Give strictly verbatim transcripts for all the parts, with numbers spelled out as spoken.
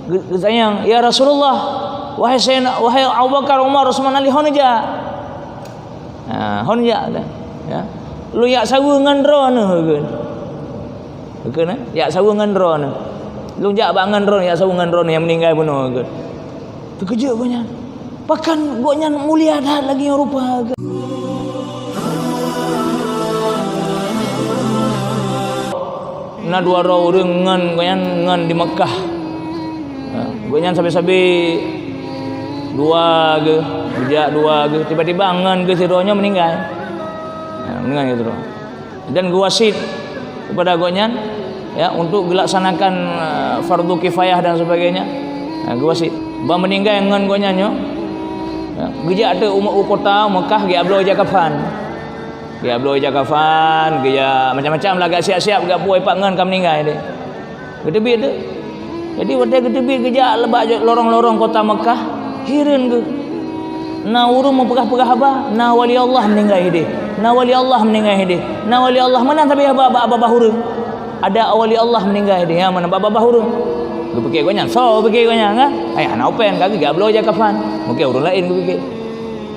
Geu-, geutanyong, "Ya Rasulullah, wahai Sayyidina, wahai Abu Bakar, Umar, Utsman, Ali, hon jak?" Ha, hon jak, ya. "Lôn jak saweue ngon droeneuh," geukheun. Geukheun, eh? "Jak saweue ngon droeneuh. Lôn jak bak ngon droeneuh, jak saweue ngon droeneuh nyang meuninggai bunoe," geukheun. Teukeujot gobnyan. Pakon gobnyan mulia that lagée nyoe rupa, geukheun. Na dua droe ureuëng ngon gobnyan ngon di Mekkah. Ha, gobnyan sabe-sabe dua geuh, geujak dua geuh. Tiba-tiba ngon geuh sidroe nyoe meuninggai. Ha, meuninggai sidroe. Dan geuwasiet kepada gobnyan, ya, untuk geuilaksanakan, eh, fardu kifayah dan sebagainya. Ha, geuwasiet. Ban meuninggai ngon gobnyan nyoe, ya, geujak teuk u, u kota Mekkah, geujak bloe ija kafan. Geujak bloe ija kafan, geujak macam-macam lah, geujak siap-siap, geujak peue pat ngon ka meuninggai deh. Geuteubiet teuk. Jadi, watée geuteubiet geujak leubak lorong-lorong kota Mekkah, hireuen geuh. Na ureuëng meupeugah-peugah haba, "Na wali Allah meuninggai hideh. Na wali Allah meuninggai hideh. Na wali Allah." Meunan sabe haba bak babah ureuëng. "Ada wali Allah meuninggai hideh." Nyang meunan bak babah ureuëng. Geupike gobnyan, soe pike gobnyan, kan? Ai, hana upen, ka geujak bloe ija kafan. Mungken ureuëng laén geupike.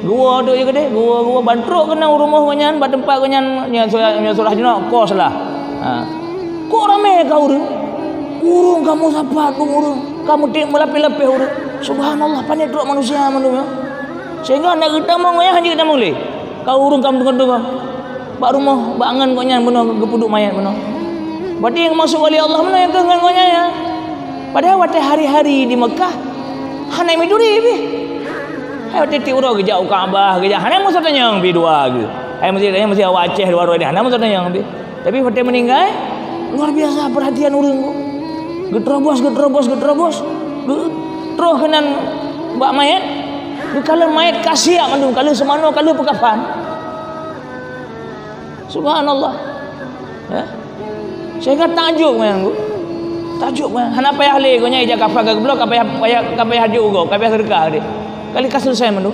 Geuwoe duek ija keudeh, geuwoe, geuwoe, ban trok keunan u rumoh gobnyan, bak teumpat gobnyan, nyoe surah, nyoe surah jinoe, kos lah. Ha. Kok ramé ka ureuëng? Ureuëng ka meusapat, ureuëng ka meutik meulapeh-lapeh ureuëng. Subhanallah, pané trok manusia mandum nyoe. Sehingga nak geutamong nyan hana geutamong lé. Ka ureuëng ka meuteungoh-teungoh. Bak rumoh, bak ngon gobnyan bunoe geupeuduek manyét bunoe. Berarti nyang masuk wali Allah bunoe nyang keuh ngon gobnyan nyan. Padahai watée hari-hari di Mekkah, hana meuturi pih. Hai, watée tiep uroe geujak u Ka'bah, geujak, hana meusoe tanyong pih dua geuh. Hai, meusti, meusti awak Aceh dua droe nyan, hana meusoe tanyong pih. Tapi watée meuninggai, luar biasa perhatian ureuëng tu. Geuterobos, geuterobos, geuterobos. Geu-, troh keunan bak manyét, geukalon manyét ka siap mandum, ka lheueh seumanoe, ka lheueh peukafan. Subhanallah. Ya. Sehingga takjub nyan, Bu. Takjub nyan. Hana payah lé gobnyan ija kafan ka geubloe, ka payah, payah, ka payah jok ugoe, ka payah seudeukah deh. Kali ka selesai mandum.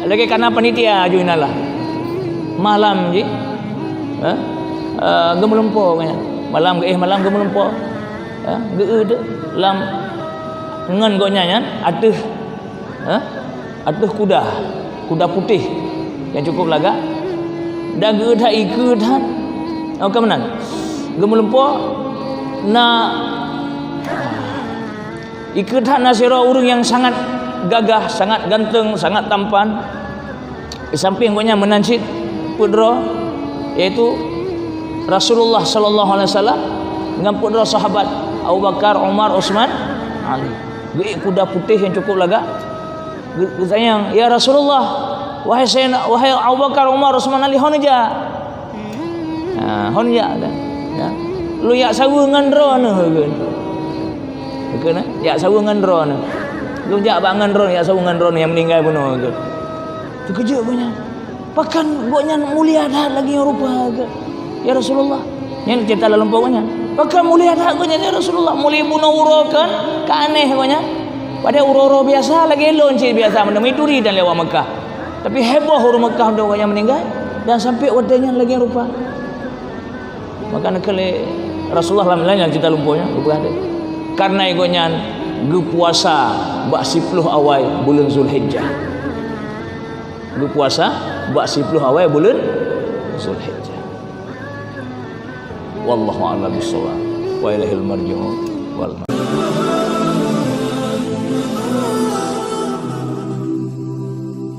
Lagée kana panitia aju inan lah. Malam jih. Ha? Eh, geumeulumpo gobnyan. Malam geuéh malam geumeulumpo. Ha? Geueu teuk lam ngon gobnyan nyan ateueh, ha? Ateueh kuda, kuda putéh nyang cukup lagak. Dan geueu that, ikeue that. Oh, ka meunan. Geumeulumpo na Ikeue that na sidroe ureuëng nyang sangat gagah, sangat ganteng, sangat tampan. Di sampéng gobnyan meunan cit peuet droe, yaitu Rasulullah sallallahu alaihi wasallam ngon peuet droe sahabat, Abu Bakar, Umar, Utsman, Ali. Geuék kuda putéh nyang cukup lagak. Geu-, geutanyong, "Ya Rasulullah, wahai Sayyidina, wahai Abu Bakar, Umar, Utsman, Ali, hon jak?" Ha, hon jak kan? Ya. "Lôn jak saweue ngon droeneuh," geukheun. Geukheun, eh? "Jak saweue ngon droeneuh. Lôn jak bak ngon droeneuh, jak saweue ngon droeneuh nyang meuninggai bunoe," geukheun. Teukeujot gobnyan. Pakon gobnyan mulia that lagée nyoe rupa, geukheun. "Ya Rasulullah." Nyan cerita lam lumpoe gobnyan. "Pakon mulia that gobnyan, ya Rasulullah? Mulai bunoe uroe kan, ka aneh gobnyan. Padahai uroe-uroe biasa lagée lôn cit biasa, meuneu meuturi dan lewat Mekah." Tapi heboh ureuëng Mekah mandum gobnyan meuninggai, dan sampai watée nyan lagée rupa. Maka neukheun lé Rasulullah lam laén nyang cerita lumpoe nyan, geupeugah lé, "Kareuna gobnyan geupuasa bak siploh awai buleuen Zulhijjah." Geupuasa bak siploh awai buleuen Zulhijjah. Wallahu a'lam bishawab. Wa ilaihil marji'u wal